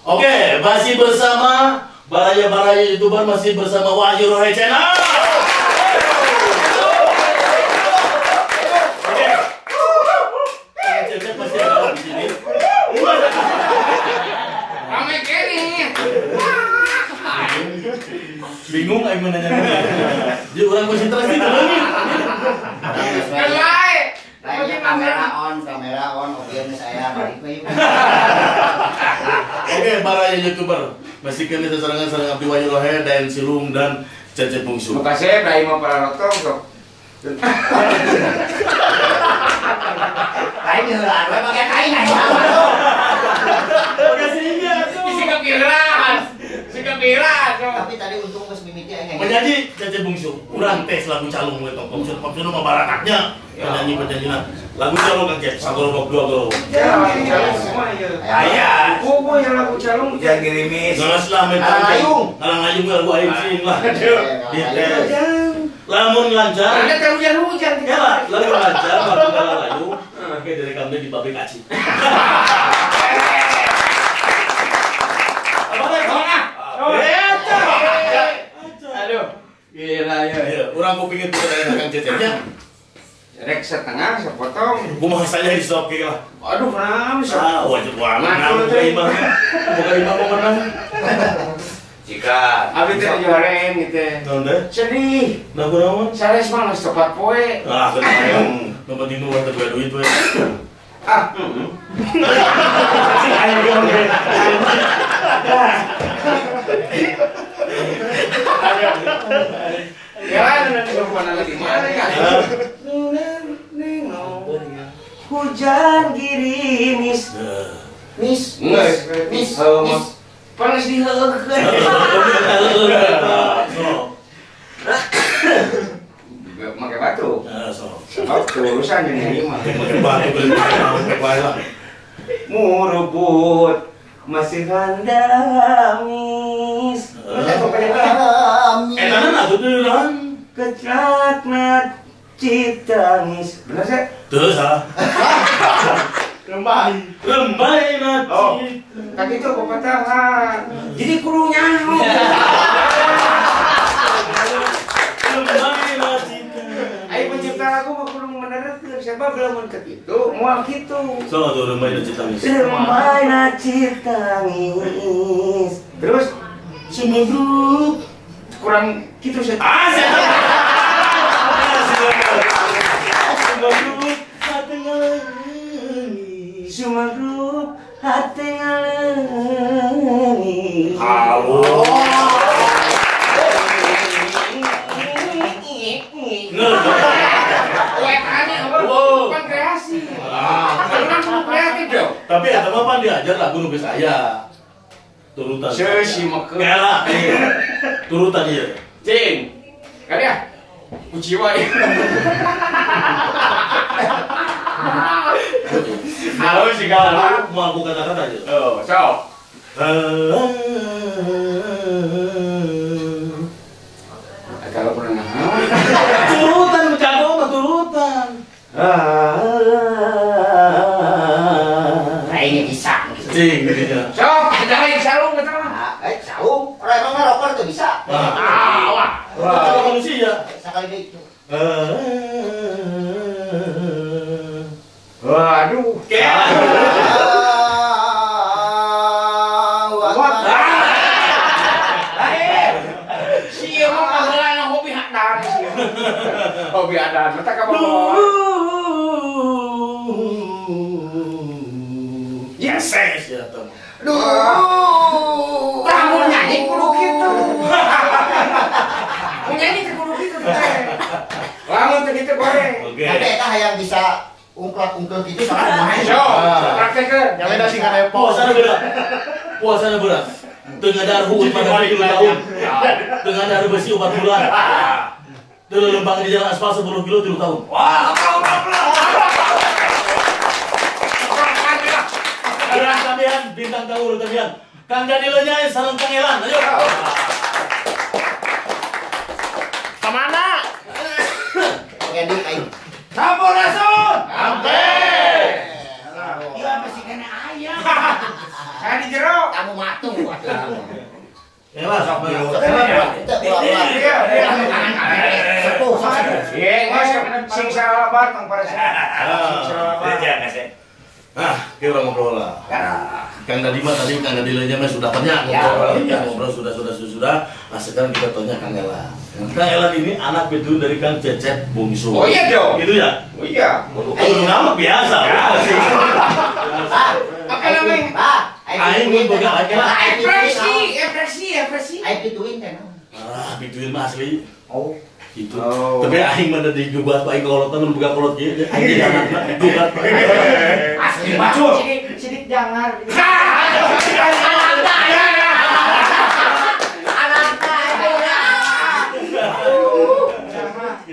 Oke, masih bersama Baraya-baraya YouTuber, masih bersama Wahyu Rohe Channel. Oke. Cecep masih ada di sini. Rame kene. Bingung aing nanya. Jadi orang konsentrasi tuh lagi. Kamera on, oke saya balik we. Oke, baraya YouTuber. Masih kena seserangan-serangan Abdi Wahyu Rohe dan Silung dan Cecep Bungsu. Makasih Ibrahim para rotong sok. Lain heulaan we make kain aing mah tuh. Makasih iya tuh. Isi kepiran. Isi kepiran. Tapi tadi untung geus mimiti aing. Penyanyi Cecep Bungsu, urang tes lagu calung we tong. Pop mah barakatnya. Penyanyi-penyanyi lagu calung kan Cep, sagorobok dua gorobok. Ya, lagu calung semua ya. Aya. Kuku yang lagu calung hujan gerimis. Geus lah men. Ngalayung. Ngalayung lagu aing sing lah. Dites. Lamun lancar. Ada teh hujan-hujan. Ya lah, lamun lancar lagu ngalayung. Oke, direkam di pabrik aci. Apa teh? Aduh. Gila ya. Urang kupingin putar Kang Cecepnya. Rek setengah sepotong. Kumaha saja di stop kieu lah. Aduh, kenapa sih? Ah, wajib banget. Buka imah. Buka imah mau menang. Jika abi teh juareen gitu. Naon teh? Sedih. Nah, kunaon? Sanes mah geus tepat poe. Ah, kenapa? Nu penting mah teu boga duit we. Ah, heeh. Ayo ge. Ya, nanti sopan lagi mana ya? Hujan gerimis. Mis, mis, mis, mis. Panas diheukeun. Make batu. Batu urusan ini mah. Make batu beli Murubut masih handamis. Etana lagu teu naon? Kecatnat citangis. Bener sih? Teu salah. Rembai. Rembai na oh. Kan itu pepatahan. Jadi kudu nyaho. Rembai na cita. Ai pencipta lagu mah kudu meneruskeun sebab lamun kitu moal kitu. So tuh rembai na citangis. Rembai na citangis. Terus sumedruk kurang kitu sih. Ah, Sumagruk hati ngalengis. Sumagruk hati ngalengis. Halo. Wetannya apa? Bukan kreasi. Orang kudu kreatif dong. Tapi eta mah pan diajar lagu nu geus aya. Turutan. Seusi mah. Kela. Turutan ieu. Cing. Kali ya. Kuciwa ya. Halo sih kalau mau aku kata-kata aja. Oh, so. Kalau pernah turutan jago mah turutan. Aing bisa. Cing gitu. So, kita lain sarung kita mah. Eh, sarung. Orang emang rocker tuh bisa. Ah, wah. Kalau manusia. Sekali deh itu. Waduh. Sia mah paheulana hobi hadar sia. Hobi hadar mata ka bawa. Yes, ya teh. Duh. Tah mun nyanyi kudu kitu. Mun nyanyi teh kudu kitu teh. Lamun teh kitu goreng. Tapi eta hayang bisa ungklak-ungklak gitu salah kumaha. So, praktekeun. Nyalena sing ngarepot. Puasana berat. Puasana berat. Teu ngadar huut pada 7 tahun. Dengan ada besi 4 bulan. Lembang di jalan aspal 10 kilo 3 tahun. Wah, urang tabihan bintang tahu urang tabihan. Kang Dadi Lenyai sareng Kang Elan, ayo. Kemana? Ngedik aing. Sampurasun. Ampe. Iya masih kena ayam. Saya di jero. Kamu matung atuh. Elah, sok sing salabar tong paresa. Sing salabar. Nah, kita ngobrol lah. Kang Dadi mah tadi Kang Dadi Lenyai mah sudah banyak ngobrol, ya ngobrol sudah. Nah, sekarang kita tanya Kang Elan. Kang Elan ini anak bidun dari Kang Cecep Bungsu. Oh iya dong. Gitu ya? Oh iya. Oh, nama biasa. Apa namanya? Aing mun boga aing Ekspresi. Aing pituin kan. Ah, pituin mah asli. Oh. Gitu. Tapi aing mah digugat aing kolotan mun boga kolot ieu. Aing jadi anakna digugat. Asli bacul. Sidik jangan.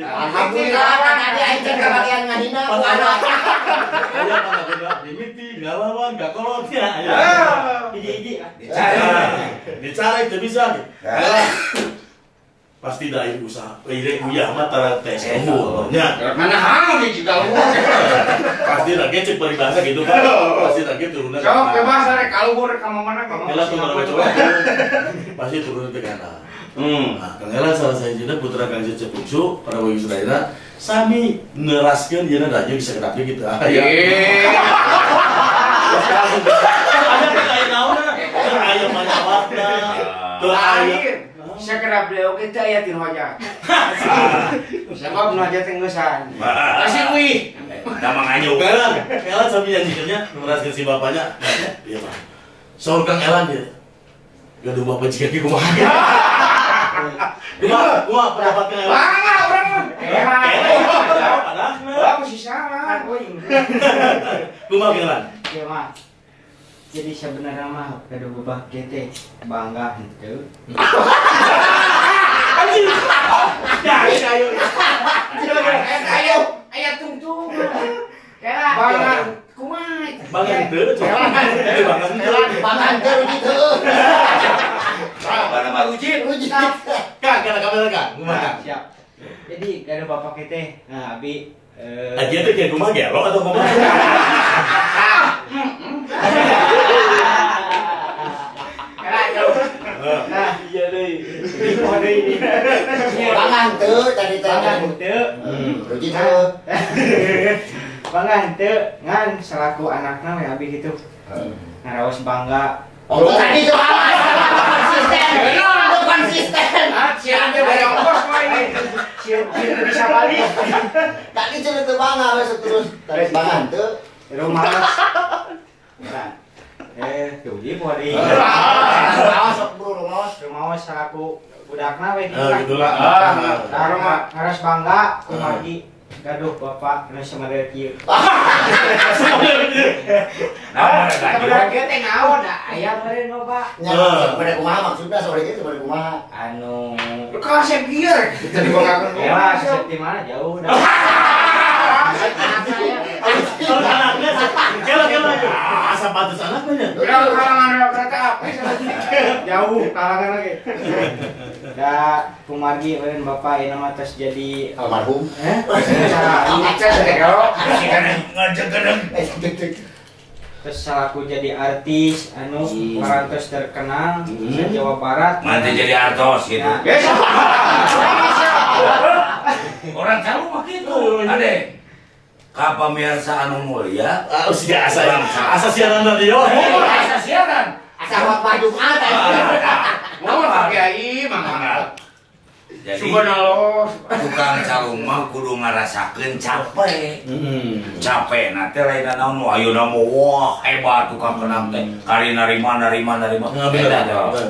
Alhamdulillah tadi aing teh kabagian ngahina ku anak. Aya pangaguna dimiti ngalawan gak kolot ya. Hiji-hiji. Dicari teu bisa. Pasti da ieu usaha. Ire uyah mah tara tes unggul nya. Mana hang di Cikalung. Pasti da ge cek peribahasa gitu kan. Pasti da ge turunna. Sok bebas rek kaluhur ka mana ka mana. Pasti turun ke kana. Nah, Kang Elan salah sahijina putra Kang Cecep Bungsu para wagi sadayana sami neraskeun yeuna raja bisa kedap gitu. Ah ya. Ada teh naonna, teu aya manyawatna, teu aya sakedap beliau kita aya tinu hajat. Sebab nu hajat teh ngeusan. Kasih wih. Da manganyu. Elan, Elan sami nyanyikannya neraskeun si bapaknya. Iya, Pak. Saur Kang Elan dia. Gaduh bapak jika ki kumaha. Kumaha pendapat Kang Elan? Bangga urang mah. Wah, masih sama. Kumaha Kang Elan? Iya, Mas. Jadi sebenarnya mah gaduh bapak teh bangga henteu. Anjing. Ya, ayo. Ayo, aya tungtung. Bangga kumaha? Bangga henteu. Bangga henteu. Bangga henteu gitu. Bangga mah rujit. Kang, kana kamera Kang. Kumaha? Siap. Jadi gaduh bapak teh, nah abi aja teh kayak kumaha gelo atau kumaha? Nah, iya deui. Di deui. Bangga henteu tadi teh. Bangga henteu. Rujit heuh. Bangga henteu ngan selaku anakna we abi kitu. Ngaraos bangga. Oh, tadi tuh konsisten. Itu konsisten. Sian teh bari ongkos mah ini. Sian teu bisa balik. Tadi cenah teu bangga we terus. Tadi bangga henteu. Rumah. Nah. Tuh ieu poho deui. Rumaos sok bro, rumaos. Rumaos selaku budakna we kitu. Gitulah. Nah, ngaras bangga kumargi gaduh bapak nu samodel kieu. Nah, samodel kieu teh naon da aya meureun bapak. Nya pada kumaha maksudna sore kieu pada kumaha? Anu kasep kieu kita dibanggakeun. Ya, kasep di mana jauh dah. Kalau anaknya kela-kela aja. Asa pantes anaknya. Udah kalangan kereta api jauh kalangan lagi. Da kumargi eureun bapak ieu mah tos jadi almarhum. Heh. Terus selaku jadi artis anu parantos terkenal di Jawa Barat. Nanti jadi artos gitu. Orang calung mah gitu. Ade. Ka pamirsa anu mulia, asa siaran radio. Asa siaran. Asa khotbah Jumat. Ngomong Pak Kiai mangga. Jadi tukang calung mah kudu ngarasakeun capek. Capek na teh lain naon ayeuna mah wah hebat tukang kenang teh. Kari narima.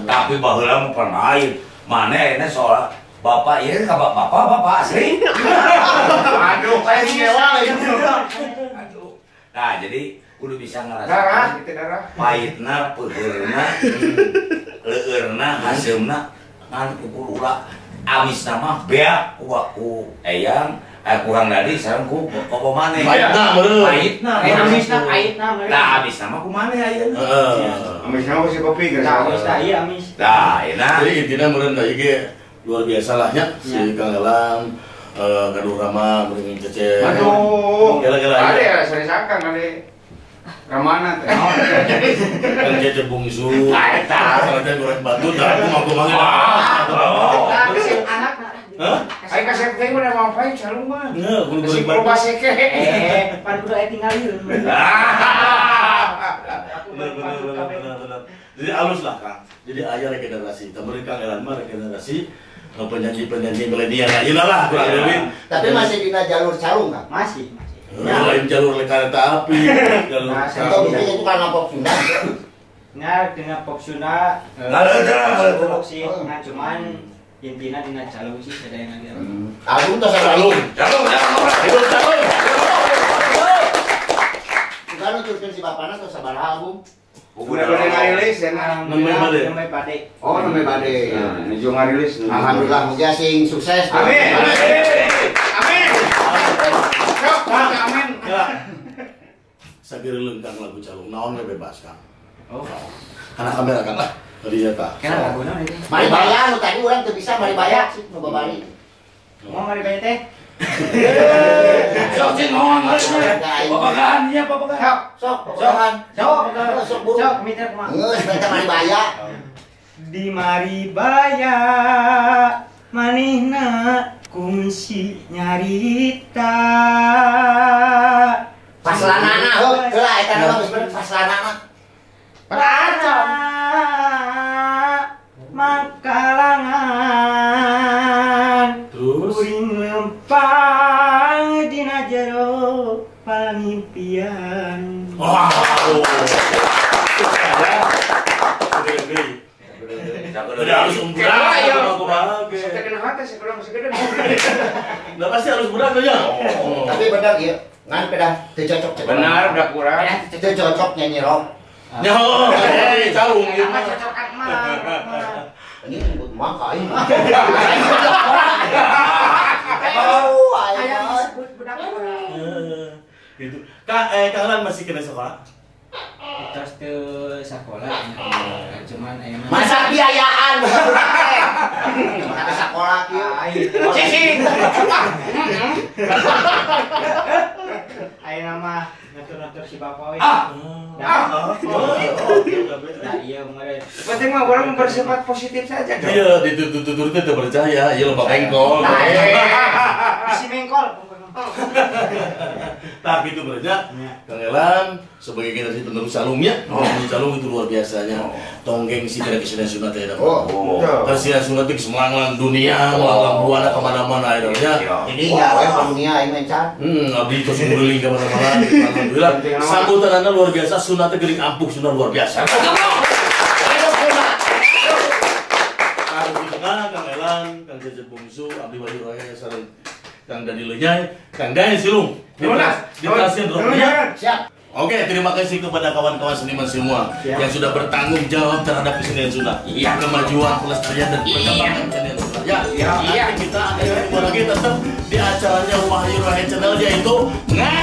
Tapi baheula mah pernah lain. Maneh ayeuna soal bapak ieu ka bapak asli. Aduh, kayak ngewa lagi. Aduh. Nah, jadi kudu bisa ngerasakeun darah, gitu darah. Pahitna, peuheurna, leueurna, haseumna. Ngan kukur ulah amis nama beak ku eyang kurang dari sareng ku kopo maneh. Pahitna meureun. Pahitna. Amisna pahitna meureun. Tah amisna mah ku maneh ayeuna. Heeh. Amisna mah si kopi geus. Tah amisna ieu amis. Tah ayeuna. Jadi intina meureun da ieu ge luar biasa lah nya si Kang Elang gaduh rama meureun Cece. Aduh. Gela-gela. Ade ya sering sakang ade. Ramana teh. Kang Cece bungsu. Tah eta. Sareng goreng batu tah aku mah kumaha. Tah kasep anak. Hah? Aing kasep teh udah ngapain calung mah. Heuh, kudu goreng batu. Loba seke. Pan kudu aya tinggalieun. Bener. Jadi halus lah Kang. Jadi aya regenerasi. Tah Kang Elan mah regenerasi penyanyi-penyanyi milenial ayeuna lah kurang lebih. Tapi masih dina jalur calung Kang? Masih. Lain jalur kereta api, jalur atau mungkin itu karena pop Sunda. Nah, dina pop Sunda. Nah, sih, nah cuman intina dina calung sih sadayana ge. Album tos calung. Calung. Hidup calung. Bukan nuturkeun si bapana tos sabaraha album? Udah bade ngarilis ya nah. Nembe bade. Oh, nembe bade. Nuju ngarilis. Alhamdulillah mugia sing sukses. Amin. Amin. Sok, amin. Sageureuleung Kang lagu calung naon we bebas Kang. Oh. Kana kamera Kang lah. Tadi ya tah. Kana lagu naon itu? Mari baya nu tadi urang teu bisa mari baya sih nu babari. Mau mari baya teh? Sok cing ngomong papagaan nya papagaan. Sok papagaan. Sok sok buru. Sok miter kumaha? Geus minta mari baya. Di mari baya manehna kungsi nyarita. Paslanana heuh heula eta mah geus bener paslanana. Perancon makalangan terus kuring lempang dina jero pangimpian. Wow. Udah harus umurah ya. Udah pasti harus berat ya. Tapi benar ya, ngan pedah teu cocok. Benar udah kurang. Teu cocok nyanyi rock. Ya, calung ieu mah cocokan mah. Ini nyebut mah ka aing. Aya disebut budak urang. Gitu. Kang Kang masih kena sekolah? Terus teu sakola cuman aya mah. Masa biayaan budak teh. Masa sakola kieu. Cicing. Ayeuna mah ngatur-ngatur si bapak we. Ah. Nah, iya meureun. Penting mah orang bersifat positif saja dong. Iya, ditutur-tutur teh teu percaya, ieu loba bengkol. Si mengkol. Tah gitu berarti Kang Elan sebagai generasi penerus calungnya, penerus calung itu luar biasanya. Tong gengsi kada kesenian Sunda teh. Oh, kesenian Sunda teh melanglang dunia, melanglang buana kemana-mana ya. Jadi enggak we dunia aing mencan. Abdi terus nguriling kemana-mana. Alhamdulillah. Sambutanana luar biasa, Sunda teh geuning ampuh Sunda luar biasa. Kang Elan, Kang Cecep Bungsu, Abdi Wahyu Raya sareng Kang Dadi Lenyai, Kang Daeng Silung. Dikasih dropnya. Siap. Oke, terima kasih kepada kawan-kawan seniman semua yang sudah bertanggung jawab terhadap kesenian Sunda. Iya. Kemajuan, pelestarian dan perkembangan kesenian Sunda. Ya, Iya. nanti kita akan ketemu lagi tetap di acaranya Wahyu Raya Channel yaitu Ngan.